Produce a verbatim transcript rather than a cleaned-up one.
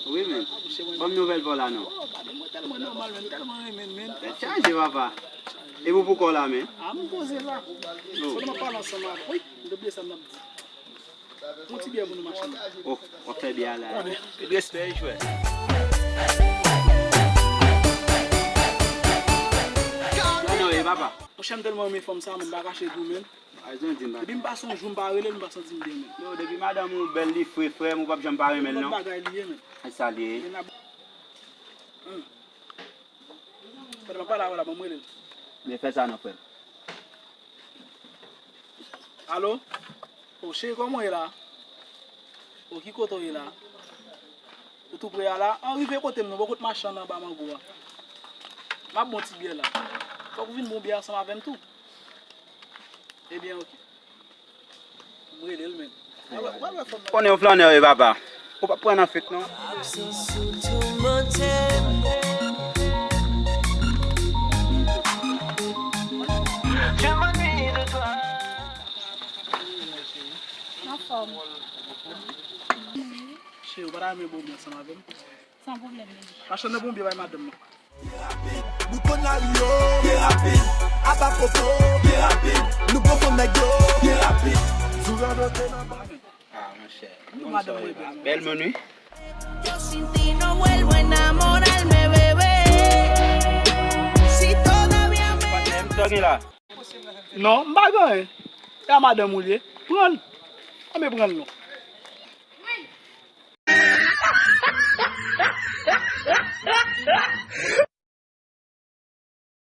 Wi, men. Ban m nouvèl pa w la, non. Oh, pa di mwen tèlman nòmal, men, m tèlman renmen l, men. Tèt chaje, papa. E pou pou kò la, men? Ah, m poze la. Oh. Sèlman pale ansanm avè w. Wi, m te bliye sa m t ap di. Yon ti byè pou nou machann. Oh, w ap fè byè a la. Tout respè, jwè. Jan w ye, papa? Monchè, m tèlman renmen fanm sa, men m pa kache tou, men. Depi m pase yon jou m pa rele l, m pa santi m byen, men. Yo, depi madanm ou bèl, li fre, frè m, ou p ap janm pa renmen l, non. Yon lòt bagay li ye, men. E sa li ye. Pandan m ap pale avè w la, ban m rele l. Men fè sa non, frè m. Alo? O cheri, kòman w ye la? O ki kote w ye la? Ou tou pre a la? An rive kote m non, bò kot machann anba mango a. M ap bon ti byè la. Fòk ou vin bon byè ansanm avè m tou. Ebyen, oke. M rele l menm. Konnen yon flannè w ye, papa. Ou p ap pran nan fek, non. Absence sous tout mon thème. Je m'ennuie de toi. Anfòm. Cheri, ou pa ta renmen bon byè ansanm avè m? San pwoblèm, baby. Machann nan bon byè bay madanm nan. Bouton Lario, byen rapid. Aba Popo, byen rapid. Nou pran fon nèg yo, byen rapid. Sou radyo te nan ba. Ah, monchè. Madanm mwen bèl. Bèl moun, wi. Yo sin ti no vuelvo a enamorarme, bebé. Si todavía me... Patnè m, sa gen la? Non, m pa gen anyen. E a madanm ou l ye. Pran l. Anben pran l non.